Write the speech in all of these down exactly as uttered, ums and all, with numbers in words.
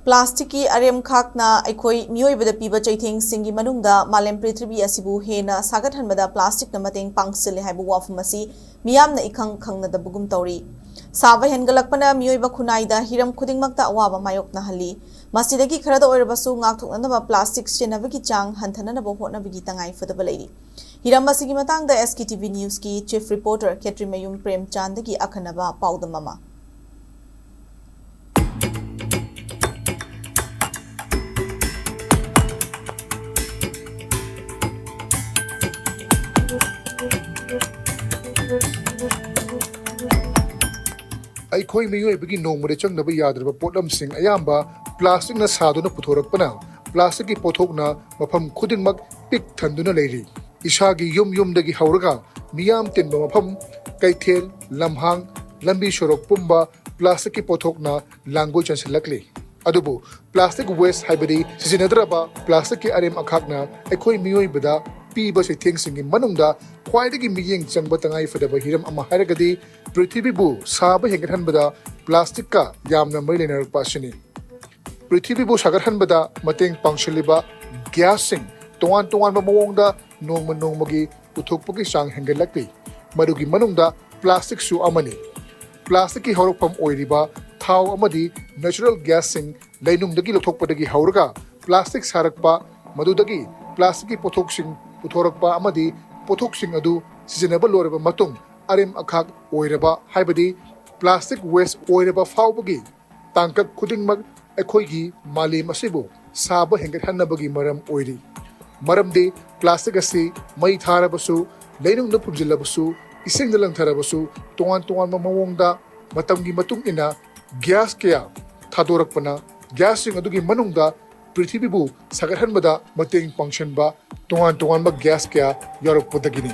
ꯄ꯭ꯂꯥꯁꯇꯤꯛꯀꯤ ꯑꯔꯦꯝꯈꯥꯛꯅ ꯑꯩꯈꯣꯏ ꯃꯤꯑꯣꯏꯕꯗ ꯄꯤꯕ ꯆꯩꯊꯦꯡꯁꯤꯡꯒꯤ ꯃꯅꯨꯡꯗ ꯃꯥꯂꯦꯝ ꯄ꯭ꯔꯤꯊꯤꯕꯤ ꯑꯁꯤꯕꯨ ꯍꯦꯟꯅ ꯁꯥꯒꯠꯍꯟꯕꯗ ꯄ꯭ꯂꯥꯁꯇꯤꯛꯅ ꯃꯇꯦꯡ ꯄꯥꯡꯁꯤꯜꯂꯦ ꯍꯥꯏꯕ ꯋꯥꯐꯝ ꯑꯁꯤ ꯃꯤꯌꯥꯝꯅ ꯏꯈꯪ ꯈꯪꯅꯗꯕꯒꯨꯝ ꯇꯧꯔꯤ꯫ ꯁꯥꯕ ꯍꯦꯟꯒꯠꯂꯛꯄꯅ ꯃꯤꯑꯣꯏꯕ ꯈꯨꯟꯅꯥꯏꯗ ꯍꯤꯔꯝ ꯈꯨꯗꯤꯡꯃꯛꯇ ꯑꯋꯥꯕ ꯃꯥꯌꯣꯛꯅꯍꯜꯂꯤ꯫ ꯃꯁꯤꯗꯒꯤ ꯈꯔꯗ ꯑꯣꯏꯔꯕꯁꯨ ꯉꯥꯛꯊꯣꯛꯅꯅꯕ ꯄ꯭ꯂꯥꯁꯇꯤꯛ ꯁꯤꯖꯤꯟꯅꯕꯒꯤ ꯆꯥꯡ ꯍꯟꯊꯅꯅꯕ ꯍꯣꯠꯅꯕꯒꯤ ꯇꯉꯥꯏꯐꯗꯕ ꯂꯩꯔꯤ꯫ ꯍꯤꯔꯝ ꯑꯁꯤꯒꯤ ꯃꯇꯥꯡꯗ SKTV Newsꯀꯤ Chief Reporter ꯈꯦꯇ꯭ꯔꯤꯃꯌꯨꯝ ꯄ꯭ꯔꯦꯝꯆꯥꯟꯗꯒꯤ ꯑꯈꯟꯅꯕ ꯄꯥꯎꯗꯝ ꯑꯃ꯫ ꯑꯩꯈꯣꯏ ꯃꯤꯑꯣꯏꯕꯒꯤ ꯅꯣꯡꯃꯗ ꯆꯪꯗꯕ ꯌꯥꯗ꯭ꯔꯕ ꯄꯣꯠꯂꯝꯁꯤꯡ ꯑꯌꯥꯝꯕ ꯄ꯭ꯂꯥꯁꯇꯤꯛꯅ ꯁꯥꯗꯨꯅ ꯄꯨꯊꯣꯔꯛꯄꯅ ꯄ꯭ꯂꯥꯁꯇꯤꯛꯀꯤ ꯄꯣꯠꯊꯣꯛꯅ ꯃꯐꯝ ꯈꯨꯗꯤꯡꯃꯛ ꯄꯤꯛ ꯊꯟꯗꯨꯅ ꯂꯩꯔꯤ꯫ ꯏꯁꯥꯒꯤ ꯌꯨꯝ ꯌꯨꯝꯗꯒꯤ ꯍꯧꯔꯒ ꯃꯤꯌꯥꯝ ꯇꯤꯟꯕ ꯃꯐꯝ, ꯀꯩꯊꯦꯜ, ꯂꯝꯍꯥꯡ, ꯂꯝꯕꯤ ꯁꯣꯔꯣꯛ ꯄꯨꯝꯕ ꯄ꯭ꯂꯥꯁꯇꯤꯛꯀꯤ ꯄꯣꯠꯊꯣꯛꯅ ꯂꯥꯡꯒꯣꯏ ꯆꯟꯁꯤꯜꯂꯛꯂꯤ꯫ ꯑꯗꯨꯕꯨ plastic waste ꯍꯥꯏꯕꯗꯤ ꯁꯤꯖꯤꯟꯅꯗ꯭ꯔꯕ ꯄ꯭ꯂꯥꯁꯇꯤꯛꯀꯤ ꯑꯔꯦꯝ ꯑꯈꯥꯛꯅ ꯑꯩꯈꯣꯏ ꯃꯤꯑꯣꯏꯕꯗ ꯄꯤꯕ ꯆꯩꯊꯦꯡꯁꯤꯡꯒꯤ ꯃꯅꯨꯡꯗ ꯈ꯭ꯋꯥꯏꯗꯒꯤ ꯃꯤꯠꯌꯦꯡ ꯆꯪꯕ ꯇꯉꯥꯏ ꯐꯗꯕ ꯍꯤꯔꯝ ꯑꯃ ꯍꯥꯏꯔꯒꯗꯤ ꯄ꯭ꯔꯤꯊꯤꯕꯤꯕꯨ ꯁꯥꯕ ꯍꯦꯟꯒꯠꯍꯟꯕꯗ ꯄ꯭ꯂꯥꯁꯇꯤꯛꯀ ꯌꯥꯝꯅ ꯃꯔꯤ ꯂꯩꯅꯔꯛꯄ ꯑꯁꯤꯅꯤ꯫ ꯄ꯭ꯔꯤꯊꯤꯕꯤꯕꯨ ꯁꯥꯒꯠꯍꯟꯕꯗ ꯃꯇꯦꯡ ꯄꯥꯡꯁꯤꯜꯂꯤꯕ ꯒ꯭ꯌꯥꯁꯁꯤꯡ ꯇꯣꯉꯥꯟ ꯇꯣꯉꯥꯟꯕ ꯃꯑꯣꯡꯗ ꯅꯣꯡꯃ ꯅꯣꯡꯃꯒꯤ ꯄꯨꯊꯣꯛꯄꯒꯤ ꯆꯥꯡ ꯍꯦꯟꯒꯠꯂꯛꯂꯤ꯫ ꯃꯗꯨꯒꯤ ꯃꯅꯨꯡꯗ ꯄ꯭ꯂꯥꯁꯇꯤꯛꯁꯨ ꯑꯃꯅꯤ꯫ ꯄ꯭ꯂꯥꯁꯇꯤꯛꯀꯤ ꯍꯧꯔꯛꯐꯝ ꯑꯣꯏꯔꯤꯕ ꯊꯥꯎ ꯑꯃꯗꯤ natural ꯒ꯭ꯌꯥꯁꯁꯤꯡ ꯂꯩꯅꯨꯡꯗꯒꯤ ꯂꯧꯊꯣꯛꯄꯗꯒꯤ ꯍꯧꯔꯒ ꯄ꯭ꯂꯥꯁꯇꯤꯛ ꯁꯥꯔꯛꯄ, ꯃꯗꯨꯗꯒꯤ ꯄ꯭ꯂꯥꯁꯇꯤꯛꯀꯤ ꯄꯣꯠꯊꯣꯛꯁꯤꯡ ꯄꯨꯊꯣꯔꯛꯄ ꯑꯃꯗꯤ ꯄꯣꯠꯊꯣꯛꯁꯤꯡ ꯑꯗꯨ ꯁꯤꯖꯤꯟꯅꯕ ꯂꯣꯏꯔꯕ ꯃꯇꯨꯡ ꯑꯔꯦꯝ ꯑꯈꯥꯛ ꯑꯣꯏꯔꯕ, ꯍꯥꯏꯕꯗꯤ plastic waste ꯑꯣꯏꯔꯕ ꯐꯥꯎꯕꯒꯤ ꯇꯥꯡꯀꯛ ꯈꯨꯗꯤꯡꯃꯛ ꯑꯩꯈꯣꯏꯒꯤ ꯃꯥꯂꯦꯝ ꯑꯁꯤꯕꯨ ꯁꯥꯕ ꯍꯦꯟꯒꯠꯍꯟꯅꯕꯒꯤ ꯃꯔꯝ ꯑꯣꯏꯔꯤ꯫ ꯃꯔꯝꯗꯤ ꯄ꯭ꯂꯥꯁꯇꯤꯛ ꯑꯁꯤ ꯃꯩ ꯊꯥꯔꯕꯁꯨ, ꯂꯩꯅꯨꯡꯗ ꯐꯨꯝꯖꯤꯜꯂꯕꯁꯨ, ꯏꯁꯤꯡꯗ ꯂꯪꯊꯔꯕꯁꯨ, ꯇꯣꯉꯥꯟ ꯇꯣꯉꯥꯟꯕ ꯃꯑꯣꯡꯗ ꯃꯇꯝꯒꯤ ꯃꯇꯨꯡ ꯏꯟꯅ ꯒ꯭ꯌꯥꯁ ꯀꯌꯥ ꯊꯥꯗꯣꯔꯛꯄꯅ ꯒ꯭ꯌꯥꯁꯁꯤꯡ ꯑꯗꯨꯒꯤ ꯃꯅꯨꯡꯗ ꯄ꯭ꯔꯤꯊꯤꯕꯤꯕꯨ ꯁꯥꯒꯠꯍꯟꯕꯗ ꯃꯇꯦꯡ ꯄꯥꯡꯁꯤꯟꯕ ꯇꯣꯉꯥꯟ ꯇꯣꯉꯥꯟꯕ ꯒ꯭ꯌꯥꯁ ꯀꯌꯥ ꯌꯥꯎꯔꯛꯄꯗꯒꯤꯅꯤ꯫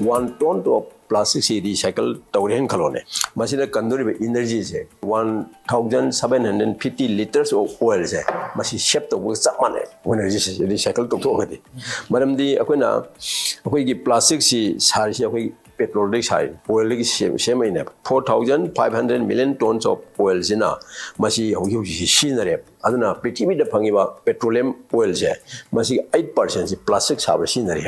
One ton of plastic ꯁꯤ recycle ꯇꯧꯔꯦ ꯍꯥꯏꯅ ꯈꯜꯂꯣꯅꯦ, ꯃꯁꯤꯗ ꯀꯟꯗꯣꯔꯤꯕ energy say one thousand seven hundred fifty liters of oil ꯁꯦ ꯃꯁꯤ save ꯇꯧꯕꯒ ꯆꯞ ꯃꯥꯟꯅꯩ, ꯑꯩꯈꯣꯏꯅ recycle ꯇꯧꯊꯣꯛꯑꯒꯗꯤ꯫ ꯃꯔꯝꯗꯤ ꯑꯩꯈꯣꯏꯅ, ꯑꯩꯈꯣꯏꯒꯤ plastic ꯁꯤ ꯁꯥꯔꯤꯁꯤ ꯑꯩꯈꯣꯏ petrol ꯗꯒꯤ ꯁꯥꯔꯤ, oil ꯗꯒꯤ ꯁꯦꯝ-, ꯁꯦꯝꯃꯛꯏꯅꯦꯕ꯫ Four thousand five hundred million tons of oil ꯁꯤꯅ ꯃꯁꯤ ꯍꯧꯖꯤꯛ ꯍꯧꯖꯤꯛꯁꯤ ꯁꯤꯖꯤꯟꯅꯔꯦꯕ꯫ ꯑꯗꯨꯅ ꯄ꯭ꯔꯤꯊꯤꯕꯤꯗ ꯐꯪꯉꯤꯕ petroleum oil ꯁꯦ, ꯃꯁꯤꯒꯤ eight percent ꯁꯤ plastic ꯁꯥꯕꯗ ꯁꯤꯖꯤꯟꯅꯔꯤ꯫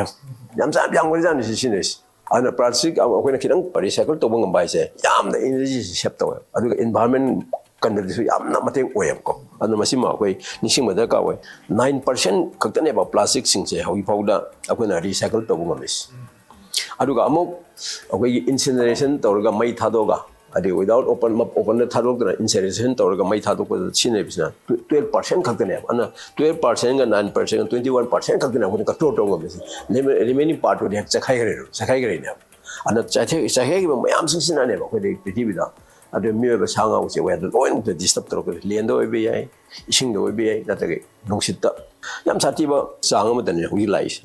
ꯌꯥꯝ ꯆꯥ-, ꯌꯥꯝ ꯌꯥꯝꯈ꯭ꯔꯖꯥꯠꯅꯤ ꯁꯤ ꯁꯤꯖꯤꯟꯅꯔꯤꯁꯦ꯫ ꯑꯗꯨꯅ plastic ꯑꯃ ꯑꯩꯈꯣꯏꯅ ꯈꯤꯇꯪ recycle ꯇꯧꯕ ꯉꯝꯕ ꯍꯥꯏꯁꯦ ꯌꯥꯝꯅ energy ꯁꯤ save ꯇꯧꯋꯦ, ꯑꯗꯨꯒ environment ꯀꯟꯕꯗꯁꯨ ꯌꯥꯝꯅ ꯃꯇꯦꯡ ꯑꯣꯏꯌꯦꯕꯀꯣ꯫ ꯑꯗꯨꯅ ꯃꯁꯤꯃ ꯑꯩꯈꯣꯏ ꯅꯤꯡꯁꯤꯡꯕ ꯗꯔꯀꯥꯔ ꯑꯣꯏ꯫ Nine percent ꯈꯛꯇꯅꯦꯕ plastic ꯁꯤꯡꯁꯦ ꯍꯧꯖꯤꯛ ꯐꯥꯎꯗ ꯑꯩꯈꯣꯏꯅ recycle ꯇꯧꯕ ꯉꯝꯃꯤꯁꯦ꯫ ꯑꯗꯨꯒ ꯑꯃꯨꯛ ꯑꯩꯈꯣꯏꯒꯤ incineration ꯇꯧꯔꯒ ꯃꯩ ꯊꯥꯗꯣꯛꯑꯒ, ꯍꯥꯏꯗꯤ without open, open ꯗ ꯊꯥꯗꯣꯛꯇꯅ incineration ꯇꯧꯔꯒ ꯃꯩ ꯊꯥꯗꯣꯛꯄꯗ ꯁꯤꯖꯤꯟꯅꯔꯤꯕꯁꯤꯅ twelve percent ꯈꯛꯇꯅꯦꯕ꯫ ꯑꯗꯨꯅ twelve percent ꯒ nine percent ꯒ twenty one percent ꯈꯛꯇꯅꯦ ꯑꯩꯈꯣꯏꯅ control ꯇꯧꯕ ꯉꯝꯃꯤꯁꯦ꯫ Remaining part ꯇꯨꯗꯤ ꯍꯦꯛ ꯆꯈꯥꯏꯈ꯭ꯔꯦ, ꯆꯈꯥꯏꯈ꯭ꯔꯤꯅꯦꯕ꯫ ꯑꯗꯨꯅ ꯆꯈꯥꯏ-, ꯆꯈꯥꯏꯈꯤꯕ ꯃꯌꯥꯝꯁꯤꯡꯁꯤꯅꯅꯦꯕ ꯑꯩꯈꯣꯏꯗ ꯄ꯭ꯔꯤꯊꯤꯕꯤꯗ ꯑꯗꯨ ꯃꯤꯑꯣꯏꯕ, ꯁꯥ ꯉꯥ, ꯎꯆꯦꯛ ꯋꯥꯌꯥꯗ ꯂꯣꯏꯅꯃꯛꯇ disturb ꯇꯧꯔꯛꯀꯗꯣꯏꯅꯤ꯫ ꯂꯦꯟꯗ ꯑꯣꯏꯕ ꯌꯥꯏ, ꯏꯁꯤꯡꯗ ꯑꯣꯏꯕ ꯌꯥꯏ, ꯅꯠꯇ꯭ꯔꯒ ꯅꯨꯡꯁꯤꯠꯇ꯫ ꯌꯥꯝ ꯁꯥꯊꯤꯕ ꯆꯥꯡ ꯑꯃꯗꯅꯦ ꯍꯧꯖꯤꯛ ꯂꯥꯛꯏꯁꯦ꯫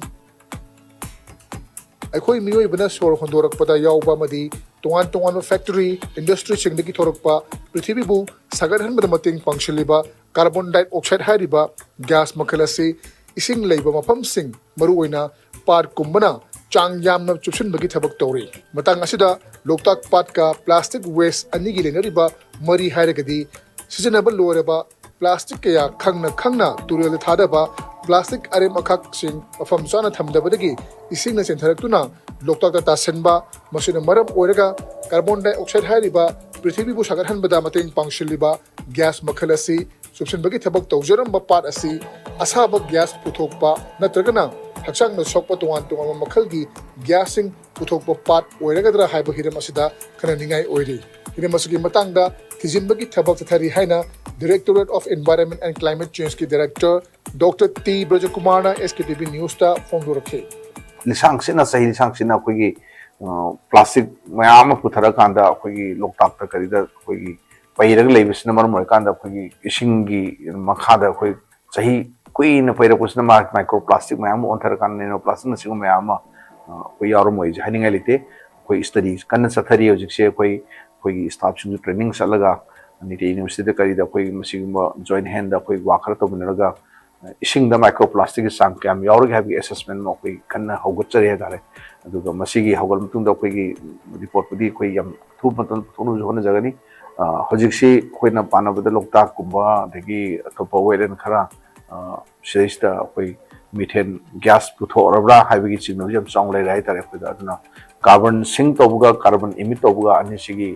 ꯑꯩꯈꯣꯏ ꯃꯤꯑꯣꯏꯕꯅ ꯁꯣꯔ ꯍꯣꯟꯗꯣꯔꯛꯄꯗ ꯌꯥꯎꯕ ꯑꯃꯗꯤ ꯇꯣꯉꯥꯟ ꯇꯣꯉꯥꯟꯕ factory, industry ꯁꯤꯡꯗꯒꯤ ꯊꯣꯔꯛꯄ ꯄ꯭ꯔꯤꯊꯤꯕꯤꯕꯨ ꯁꯥꯒꯠꯍꯟꯕꯗ ꯃꯇꯦꯡ ꯄꯥꯡꯁꯤꯜꯂꯤꯕ carbon dioxide ꯍꯥꯏꯔꯤꯕ gas ꯃꯈꯜ ꯑꯁꯤ ꯏꯁꯤꯡ ꯂꯩꯕ ꯃꯐꯝꯁꯤꯡ, ꯃꯔꯨꯑꯣꯏꯅ ꯄꯥꯠꯀꯨꯝꯕꯅ ꯆꯥꯡ ꯌꯥꯝꯅ ꯆꯨꯞꯁꯤꯟꯕꯒꯤ ꯊꯕꯛ ꯇꯧꯔꯤ꯫ ꯃꯇꯥꯡ ꯑꯁꯤꯗ ꯂꯣꯛꯇꯥꯛ ꯄꯥꯠꯀ plastic waste ꯑꯅꯤꯒꯤ ꯂꯩꯅꯔꯤꯕ ꯃꯔꯤ ꯍꯥꯏꯔꯒꯗꯤ, ꯁꯤꯖꯤꯟꯅꯕ ꯂꯣꯏꯔꯕ plastic ꯀꯌꯥ ꯈꯪꯅ ꯈꯪꯅ ꯇꯨꯔꯦꯜꯗ ꯊꯥꯗꯕ, plastic ꯑꯔꯦꯝ ꯑꯈꯥꯛꯁꯤꯡ ꯃꯐꯝ ꯆꯥꯅ ꯊꯝꯗꯕꯗꯒꯤ ꯏꯁꯤꯡꯅ ꯆꯦꯟꯊꯔꯛꯇꯨꯅ ꯂꯣꯛꯇꯥꯛꯇ ꯇꯥꯁꯤꯟꯕ, ꯃꯁꯤꯅ ꯃꯔꯝ ꯑꯣꯏꯔꯒ carbon dioxide ꯍꯥꯏꯔꯤꯕ ꯄ꯭ꯔꯤꯊꯤꯕꯤꯕꯨ ꯁꯥꯒꯠꯍꯟꯕꯗ ꯃꯇꯦꯡ ꯄꯥꯡꯁꯤꯜꯂꯤꯕ gas ꯃꯈꯜ ꯑꯁꯤ ꯆꯨꯞꯁꯤꯟꯕꯒꯤ ꯊꯕꯛ ꯇꯧꯖꯔꯝꯕ ꯄꯥꯠ ꯑꯁꯤ ꯑꯁꯥꯕ gas ꯄꯨꯊꯣꯛꯄ ꯅꯠꯇ꯭ꯔꯒꯅ ꯍꯛꯆꯥꯡꯗ ꯁꯣꯛꯄ ꯇꯣꯉꯥꯟ ꯇꯣꯉꯥꯟꯕ ꯃꯈꯜꯒꯤ gas ꯁꯤꯡ ꯄꯨꯊꯣꯛꯄ ꯄꯥꯠ ꯑꯣꯏꯔꯒꯗ꯭ꯔꯥ ꯍꯥꯏꯕ ꯍꯤꯔꯝ ꯑꯁꯤꯗ ꯈꯟꯅꯅꯤꯡꯉꯥꯏ ꯑꯣꯏꯔꯤ꯫ ꯍꯤꯔꯝ ꯑꯁꯤꯒꯤ ꯃꯇꯥꯡꯗ ꯊꯤꯖꯤꯟꯕꯒꯤ ꯊꯕꯛ ꯆꯠꯊꯔꯤ ꯍꯥꯏꯅ Directorate of Environment and Climate Change ꯀꯤ director Doctor T ꯕ꯭ꯔꯖꯀꯨꯃꯥꯔꯅ S K T V news ꯇ ꯐꯣꯡꯗꯣꯔꯛꯈꯤ꯫ ꯂꯤꯁꯥꯡ ꯁꯤꯠꯅ, ꯆꯍꯤ ꯂꯤꯁꯥꯡ ꯁꯤꯠꯅ ꯑꯩꯈꯣꯏꯒꯤ plastic ꯃꯌꯥꯝ ꯑꯃ ꯄꯨꯊꯔꯀꯥꯟꯗ ꯑꯩꯈꯣꯏꯒꯤ ꯂꯣꯛꯇꯥꯛꯇ ꯀꯔꯤꯗ ꯑꯩꯈꯣꯏꯒꯤ ꯄꯩꯔꯒ ꯂꯩꯕꯁꯤꯅ ꯃꯔꯝ ꯑꯣꯏꯔꯀꯥꯟꯗ ꯑꯩꯈꯣꯏꯒꯤ ꯏꯁꯤꯡꯒꯤ ꯃꯈꯥꯗ ꯑꯩꯈꯣꯏ ꯆꯍꯤ ꯀꯨꯏꯅ ꯄꯩꯔꯛꯄꯁꯤꯅ ꯃꯥ micro plastic ꯃꯌꯥꯝ ꯑꯃ ꯑꯣꯟꯊꯔꯀꯥꯟꯗ nano plastic ꯅꯆꯤꯡꯕ ꯃꯌꯥꯝ ꯑꯃ ꯑꯩꯈꯣꯏ ꯌꯥꯎꯔꯝꯃꯣꯏꯁꯦ ꯍꯥꯏꯅꯤꯡꯉꯥꯏ ꯂꯩꯇꯦ꯫ ꯑꯩꯈꯣꯏ ꯁ꯭ꯇꯗꯤ ꯀꯟꯅ ꯆꯠꯊꯔꯤ ꯍꯧꯖꯤꯛꯁꯦ꯫ ꯑꯩꯈꯣꯏ ꯑꯩꯈꯣꯏꯒꯤ ꯁ꯭ꯇꯥꯐꯁꯤꯡꯁꯨ ꯇ꯭ꯔꯦꯅꯤꯡ ꯆꯠꯂꯒ ꯅꯤꯇꯤ ꯌꯨꯅꯤꯚꯔꯁꯤꯇꯤꯗ ꯀꯔꯤꯗ ꯑꯩꯈꯣꯏ ꯃꯁꯤꯒꯨꯝꯕ ꯖꯣꯏꯟ ꯍꯦꯟꯗ ꯑꯩꯈꯣꯏ ꯋꯥꯛ ꯈꯔ ꯇꯧꯃꯤꯟꯅꯔꯒ ꯏꯁꯤꯡꯗ ꯃꯥꯏꯀ꯭ꯔꯣ ꯄ꯭ꯂꯥꯁꯇꯤꯛꯀꯤ ꯆꯥꯡ ꯀꯌꯥꯝ ꯌꯥꯎꯔꯒꯦ ꯍꯥꯏꯕꯒꯤ ꯑꯦꯁꯦꯁꯃꯦꯟ ꯑꯃ ꯑꯩꯈꯣꯏ ꯀꯟꯅ ꯍꯧꯒꯠꯆꯔꯤ ꯍꯥꯏꯇꯥꯔꯦ꯫ ꯑꯗꯨꯒ ꯃꯁꯤꯒꯤ ꯍꯧꯒꯠꯂ ꯃꯇꯨꯡꯗ ꯑꯩꯈꯣꯏꯒꯤ ꯔꯤꯄꯣꯔꯠꯄꯨꯗꯤ ꯑꯩꯈꯣꯏ ꯌꯥꯝ ꯑꯊꯨꯕ ꯃꯇꯝꯗ ꯄꯨꯊꯣꯛꯅꯕꯁꯨ ꯍꯣꯠꯅꯖꯒꯅꯤ꯫ ꯍꯧꯖꯤꯛꯁꯤ ꯑꯩꯈꯣꯏꯅ ꯄꯥꯟꯅꯕꯗ ꯂꯣꯛꯇꯥꯛꯀꯨꯝꯕ ꯑꯗꯒꯤ ꯑꯇꯣꯞꯄ ꯋꯦꯠꯂꯦꯟ ꯈꯔ ꯁꯤꯗꯩꯁꯤꯗ ꯑꯩꯈꯣꯏ ꯃꯤꯊꯦꯟ ꯒ꯭ꯌꯥꯁ ꯄꯨꯊꯣꯛꯑꯔꯕ꯭ꯔꯥ ꯍꯥꯏꯕꯒꯤ ꯆꯤꯡꯅꯕꯁꯨ ꯌꯥꯝ ꯆꯥꯎꯅ ꯂꯩꯔꯦ ꯍꯥꯏꯇꯥꯔꯦ ꯑꯩꯈꯣꯏꯗ꯫ ꯑꯗꯨꯅ ꯀꯥꯔꯕꯟ ꯁꯤꯡ ꯇꯧꯕꯒ ꯀꯥꯔꯕꯟ ꯏꯃꯤꯠ ꯇꯧꯕꯒ ꯑꯅꯤꯁꯤꯒꯤ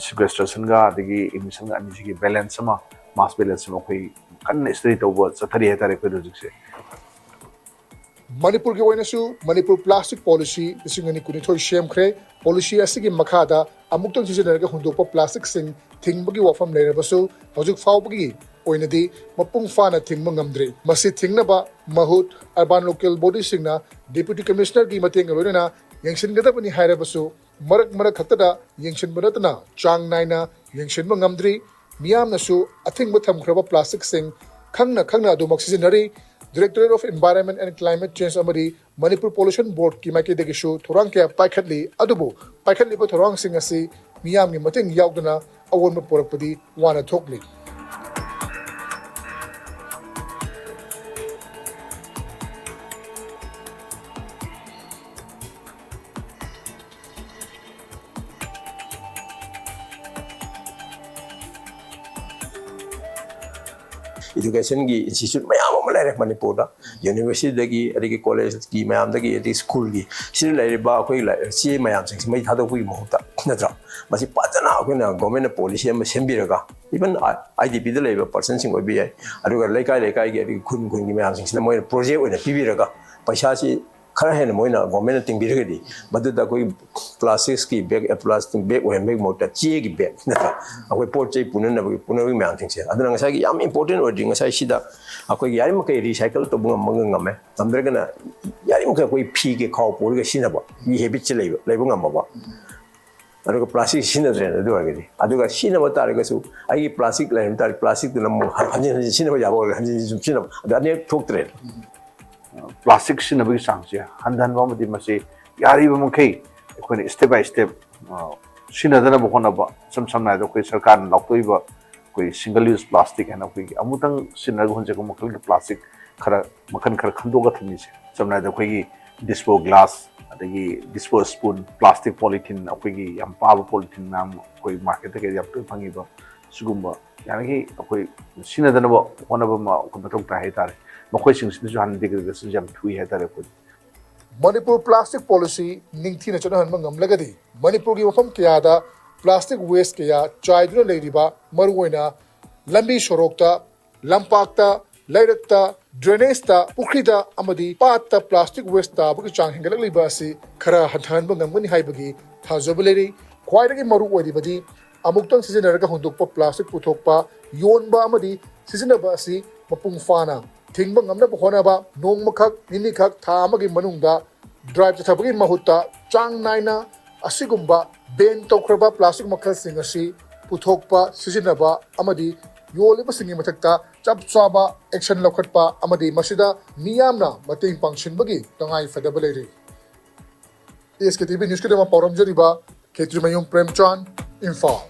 ꯁꯤꯀ꯭ꯋꯦꯁꯇ꯭ꯔꯦꯁꯟꯒ ꯑꯗꯒꯤ ꯏꯃꯤꯁꯟꯒ ꯑꯅꯤꯁꯤꯒꯤ ꯕꯦꯂꯦꯟꯁ ꯑꯃ, ꯃꯥꯁ ꯕꯦꯂꯦꯟꯁ ꯑꯃ ꯑꯩꯈꯣꯏ ꯀꯟꯅ ꯁ꯭ꯇꯗꯤ ꯇꯧꯕ ꯆꯠꯊꯔꯤ ꯍꯥꯏꯇꯥꯔꯦ ꯑꯩꯈꯣꯏꯗ ꯍꯧꯖꯤꯛꯁꯦ꯫ ꯃꯅꯤꯄꯨꯔꯒꯤ ꯑꯣꯏꯅꯁꯨ ꯃꯅꯤꯄꯨꯔ ꯄ꯭ꯂꯥꯁꯇꯤꯛ ꯄꯣꯂꯤꯁꯤ ꯂꯤꯁꯤꯡ ꯑꯅꯤ ꯀꯨꯟꯅꯤꯊꯣꯏ ꯁꯦꯝꯈ꯭ꯔꯦ꯫ ꯄꯣꯂꯤꯁꯤ ꯑꯁꯤꯒꯤ ꯃꯈꯥꯗ ꯑꯃꯨꯛꯇꯪ ꯁꯤꯖꯤꯟꯅꯔꯒ ꯍꯨꯟꯗꯣꯛꯄ ꯄ꯭ꯂꯥꯁꯇꯤꯛꯁꯤꯡ ꯊꯤꯡꯕꯒꯤ ꯋꯥꯐꯝ ꯂꯩꯔꯕꯁꯨ ꯍꯧꯖꯤꯛ ꯐꯥꯎꯕꯒꯤ ꯑꯣꯏꯅꯗꯤ ꯃꯄꯨꯡ ꯐꯥꯅ ꯊꯤꯡꯕ ꯉꯝꯗ꯭ꯔꯤ꯫ ꯃꯁꯤ ꯊꯤꯡꯅꯕ ꯃꯍꯨꯠ ꯑꯔꯕꯥꯟ ꯂꯣꯀꯦꯜ ꯕꯣꯗꯤꯁꯤꯡꯅ ꯗꯦꯄ꯭ꯌꯨꯇꯤ ꯀꯃꯤꯁꯅꯔꯒꯤ ꯃꯇꯦꯡꯒ ꯂꯣꯏꯅꯅ ꯌꯦꯡꯁꯤꯟꯒꯗꯕꯅꯤ ꯍꯥꯏꯔꯕꯁꯨ ꯃꯔꯛ ꯃꯔꯛ ꯈꯛꯇꯗ ꯌꯦꯡꯁꯤꯟꯕ ꯅꯠꯇꯅ ꯆꯥꯡ ꯅꯥꯏꯅ ꯌꯦꯡꯁꯤꯟꯕ ꯉꯝꯗ꯭ꯔꯤ꯫ ꯃꯤꯌꯥꯝꯅꯁꯨ ꯑꯊꯤꯡꯕ ꯊꯝꯈ꯭ꯔꯕ ꯄ꯭ꯂꯥꯁꯇꯤꯛꯁꯤꯡ ꯈꯪꯅ ꯈꯪꯅ ꯑꯗꯨꯃꯛ ꯁꯤꯖꯤꯟꯅꯔꯤ꯫ Directorate of Environment and Climate Change ꯑꯃꯗꯤ ꯃꯅꯤꯄꯨꯔ ꯄꯣꯂꯨꯁꯟ ꯕꯣꯔꯗꯀꯤ ꯃꯥꯏꯀꯩꯗꯒꯤꯁꯨ ꯊꯧꯔꯥꯡ ꯀꯌꯥ ꯄꯥꯏꯈꯠꯂꯤ꯫ ꯑꯗꯨꯕꯨ ꯄꯥꯏꯈꯠꯂꯤꯕ ꯊꯧꯔꯥꯡꯁꯤꯡ ꯑꯁꯤ ꯃꯤꯌꯥꯝꯒꯤ ꯃꯇꯦꯡ ꯌꯥꯎꯗꯅ ꯑꯑꯣꯟꯕ ꯄꯨꯔꯛꯄꯗꯤ ꯋꯥꯅ ꯊꯣꯛꯂꯤ꯫ ꯏꯗꯨꯀꯦꯁꯟꯒꯤ ꯏꯟꯁꯇꯤꯇ꯭ꯌꯨꯠ ꯃꯌꯥꯝ ꯑꯃ ꯂꯩꯔꯦ ꯃꯅꯤꯄꯨꯔꯗ꯫ ꯌꯨꯅꯤꯚꯔꯁꯤꯇꯤꯗꯒꯤ, ꯑꯗꯒꯤ ꯀꯣꯂꯦꯖꯀꯤ ꯃꯌꯥꯝꯗꯒꯤ, ꯑꯗꯒꯤ ꯁ꯭ꯀꯨꯜꯒꯤ, ꯁꯤꯗ ꯂꯩꯔꯤꯕ ꯑꯩꯈꯣꯏ ꯂꯥꯏ-, ꯆꯦ ꯃꯌꯥꯝꯁꯤꯡꯁꯤ ꯃꯩ ꯊꯥꯗꯣꯛꯄꯒꯤ ꯃꯍꯨꯠꯇ, ꯅꯠꯇ꯭ꯔꯥ? ꯃꯁꯤ ꯐꯖꯅ ꯑꯩꯈꯣꯏꯅ ꯒꯣꯔꯃꯦꯟꯅ ꯄꯣꯂꯤꯁꯤ ꯑꯃ ꯁꯦꯝꯕꯤꯔꯒ, ꯏꯚꯟ ꯑꯥꯏ ꯗꯤ ꯄꯤꯗ ꯂꯩꯕ ꯄꯥꯔꯁꯟꯁꯤꯡ ꯑꯣꯏꯕ ꯌꯥꯏ, ꯑꯗꯨꯒ ꯂꯩꯀꯥꯏ ꯂꯩꯀꯥꯏꯒꯤ, ꯑꯗꯒꯤ ꯈꯨꯟ ꯈꯨꯟꯒꯤ ꯃꯌꯥꯝꯁꯤꯡꯁꯤꯗ ꯃꯣꯏꯅ ꯄ꯭ꯔꯣꯖꯦꯛ ꯑꯣꯏꯅ ꯄꯤꯕꯤꯔꯒ, ꯄꯩꯁꯥꯁꯤ ꯈꯔ ꯍꯦꯟꯅ ꯃꯣꯏꯅ ꯒꯣꯔꯃꯦꯟꯅ ꯇꯤꯡꯕꯤꯔꯒꯗꯤ, ꯃꯗꯨꯗ ꯑꯩꯈꯣꯏ ꯄ꯭ꯂꯥꯁꯇꯤꯛꯁꯀꯤ ꯕꯦꯒ, ꯄ꯭ꯂꯥꯁꯇꯤꯛ ꯕꯦꯒ ꯑꯣꯏꯍꯟꯕꯒꯤ ꯃꯍꯨꯠꯇ ꯆꯦꯒꯤ ꯕꯦꯒ, ꯅꯠꯇ꯭ꯔꯥ? ꯑꯩꯈꯣꯏ ꯄꯣꯠ ꯆꯩ ꯄꯨꯅꯅꯕꯒꯤ, ꯄꯨꯅꯕꯒꯤ ꯃꯌꯥꯝꯁꯤꯡꯁꯦ꯫ ꯑꯗꯨꯅ ꯉꯁꯥꯏꯒꯤ ꯌꯥꯝ ꯏꯝꯄꯣꯔꯇꯦꯟ ꯑꯣꯏꯗ꯭ꯔꯤ, ꯉꯁꯥꯏ ꯁꯤꯗ ꯑꯩꯈꯣꯏꯒꯤ ꯌꯥꯔꯤꯃꯈꯩ ꯔꯤꯁꯥꯏꯀꯜ ꯇꯧꯕ ꯉꯝꯃꯒ ꯉꯝꯃꯦ, ꯉꯝꯗ꯭ꯔꯒꯅ ꯌꯥꯔꯤꯃꯈꯩ ꯑꯩꯈꯣꯏ ꯐꯤꯒꯤ ꯈꯥꯎ ꯄꯨꯔꯒ ꯁꯤꯖꯤꯟꯅꯕ, ꯃꯤ ꯍꯦꯕꯤꯠꯁꯦ ꯂꯩꯕ, ꯂꯩꯕ ꯉꯝꯃꯕ꯫ ꯑꯗꯨꯒ ꯄ꯭ꯂꯥꯁꯇꯤꯛ ꯁꯤꯖꯤꯟꯅꯗ꯭ꯔꯦꯅ ꯑꯗꯨ ꯑꯣꯏꯔꯒꯗꯤ꯫ ꯑꯗꯨꯒ ꯁꯤꯖꯤꯟꯅꯕ ꯇꯥꯔꯒꯁꯨ ꯑꯩꯒꯤ ꯄ꯭ꯂꯥꯁꯇꯤꯛ ꯂꯩꯔꯝ ꯇꯥꯔꯗꯤ ꯄ꯭ꯂꯥꯁꯇꯤꯛꯇꯨꯅ ꯑꯃꯨꯛ ꯍꯟꯖꯤꯟ ꯍꯟꯖꯤꯟ ꯁꯤꯖꯤꯟꯅꯕ ꯌꯥꯕ ꯑꯣꯏꯔꯒꯗꯤ ꯍꯟꯖꯤꯟ ꯍꯟꯖꯤꯟ ꯁꯨꯝ ꯁꯤꯖꯤꯟꯅꯕ꯫ ꯑꯗꯨ ꯑꯅꯤꯔꯛ ꯊꯣꯛꯇ꯭ꯔꯦꯅ꯫ ꯄ꯭ꯂꯥꯁꯇꯤꯛ ꯁꯤꯖꯤꯟꯅꯕꯒꯤ ꯆꯥꯡꯁꯦ ꯍꯟꯊꯍꯟꯕ ꯑꯃꯗꯤ ꯃꯁꯤ ꯌꯥꯔꯤꯕ ꯃꯈꯩ ꯑꯩꯈꯣꯏꯅ step by step ꯁꯤꯖꯤꯟꯅꯗꯅꯕ ꯍꯣꯠꯅꯕ꯫ ꯏꯁꯝ ꯁꯝꯅ ꯍꯥꯏꯔꯕꯗ ꯑꯩꯈꯣꯏ ꯁꯔꯀꯥꯔꯅ ꯂꯥꯎꯊꯣꯛꯏꯕ ꯑꯩꯈꯣꯏ single use plastic ꯍꯥꯏꯅ ꯑꯩꯈꯣꯏꯒꯤ ꯑꯃꯨꯛꯇꯪ ꯁꯤꯖꯤꯟꯅꯔꯒ ꯍꯨꯟꯖꯤꯟꯕ ꯃꯈꯜꯒꯤ ꯄ꯭ꯂꯥꯁꯇꯤꯛ ꯈꯔ ꯃꯈꯜ ꯈꯔ ꯈꯟꯗꯣꯛꯑꯒ ꯊꯝꯃꯤꯁꯦ, ꯁꯝꯅ ꯍꯥꯏꯔꯕꯗ ꯑꯩꯈꯣꯏꯒꯤ dispo glass, ꯑꯗꯒꯤ dispo spoon, plastic polythene, ꯑꯩꯈꯣꯏꯒꯤ ꯌꯥꯝ ꯄꯥꯕ polythene ꯃꯌꯥꯝ ꯑꯩꯈꯣꯏ ꯃꯥꯔꯀꯦꯠꯇ ꯀꯩꯗ ꯌꯥꯝ ꯇꯣꯏꯅ ꯐꯪꯉꯤꯕ, ꯁꯤꯒꯨꯝꯕ ꯌꯥꯔꯤꯈꯩ ꯑꯩꯈꯣꯏ ꯁꯤꯖꯤꯟꯅꯗꯅꯕ ꯍꯣꯠꯅꯕ ꯑꯃ ꯑꯩꯈꯣꯏ ꯃꯊꯧ ꯇꯥꯏ ꯍꯥꯏꯇꯥꯔꯦ꯫ ꯃꯈꯣꯏꯁꯤꯡꯁꯤꯗꯁꯨ ꯍꯥꯟꯅ degradation ꯌꯥꯝ ꯊꯨꯏ ꯍꯥꯏꯇꯥꯔꯦ ꯑꯩꯈꯣꯏ꯫ ꯃꯅꯤꯄꯨꯔ ꯄ꯭ꯂꯥꯁꯇꯤꯛ ꯄꯣꯂꯤꯁꯤ ꯅꯤꯡꯊꯤꯅ ꯆꯠꯅꯍꯟꯕ ꯉꯝꯂꯒꯗꯤ ꯃꯅꯤꯄꯨꯔꯒꯤ ꯃꯐꯝ ꯀꯌꯥꯗ ꯄ꯭ꯂꯥꯁꯇꯤꯛ ꯋꯦꯁ ꯀꯌꯥ ꯆꯥꯏꯗꯨꯅ ꯂꯩꯔꯤꯕ, ꯃꯔꯨꯑꯣꯏꯅ ꯂꯝꯕꯤ ꯁꯣꯔꯣꯛꯇ, ꯂꯝꯄꯥꯛꯇ, ꯂꯩꯔꯛꯇ, ꯗ꯭ꯔꯦꯅꯦꯖꯇ, ꯄꯨꯈ꯭ꯔꯤꯗ ꯑꯃꯗꯤ ꯄꯥꯠꯇ ꯄ꯭ꯂꯥꯁꯇꯤꯛ ꯋꯦꯁ ꯇꯥꯕꯒꯤ ꯆꯥꯡ ꯍꯦꯟꯒꯠꯂꯛꯂꯤꯕ ꯑꯁꯤ ꯈꯔ ꯍꯟꯊꯍꯟꯕ ꯉꯝꯒꯅꯤ ꯍꯥꯏꯕꯒꯤ ꯊꯥꯖꯕ ꯂꯩꯔꯤ꯫ ꯈ꯭ꯋꯥꯏꯗꯒꯤ ꯃꯔꯨ ꯑꯣꯏꯔꯤꯕꯗꯤ ꯑꯃꯨꯛꯇꯪ ꯁꯤꯖꯤꯟꯅꯔꯒ ꯍꯨꯟꯗꯣꯛꯄ ꯄ꯭ꯂꯥꯁꯇꯤꯛ ꯄꯨꯊꯣꯛꯄ, ꯌꯣꯟꯕ ꯑꯃꯗꯤ ꯁꯤꯖꯤꯟꯅꯕ ꯑꯁꯤ ꯃꯄꯨꯡ ꯐꯥꯅ ꯊꯤꯡꯕ ꯉꯝꯅꯕ ꯍꯣꯠꯅꯕ, ꯅꯣꯡꯃꯈꯛ, ꯅꯤꯅꯤꯈꯛ, ꯊꯥ ꯑꯃꯒꯤ ꯃꯅꯨꯡꯗ ꯗ꯭ꯔꯥꯏꯚ ꯆꯠꯊꯕꯒꯤ ꯃꯍꯨꯠꯇ ꯆꯥꯡ ꯅꯥꯏꯅ ꯑꯁꯤꯒꯨꯝꯕ ꯕꯦꯟ ꯇꯧꯈ꯭ꯔꯕ ꯄ꯭ꯂꯥꯁꯇꯤꯛ ꯃꯈꯜꯁꯤꯡ ꯑꯁꯤ ꯄꯨꯊꯣꯛꯄ, ꯁꯤꯖꯤꯟꯅꯕ ꯑꯃꯗꯤ ꯌꯣꯜꯂꯤꯕꯁꯤꯡꯒꯤ ꯃꯊꯛꯇ ꯆꯞ ꯆꯥꯕ ꯑꯦꯛꯁꯟ ꯂꯧꯈꯠꯄ ꯑꯃꯗꯤ ꯃꯁꯤꯗ ꯃꯤꯌꯥꯝꯅ ꯃꯇꯦꯡ ꯄꯥꯡꯁꯤꯟꯕꯒꯤ ꯇꯉꯥꯏ ꯐꯗꯕ ꯂꯩꯔꯤ꯫ ꯑꯦꯁ ꯀꯦ ꯇꯤ ꯚꯤ ꯅ꯭ꯌꯨꯁꯀꯤꯗꯃꯛ ꯄꯥꯎꯔꯝꯖꯔꯤꯕ ꯈꯦꯇ꯭ꯔꯤꯃꯌꯨꯝ ꯄ꯭ꯔꯦꯝꯆꯥꯟ, ꯏꯝꯐꯥꯜ꯫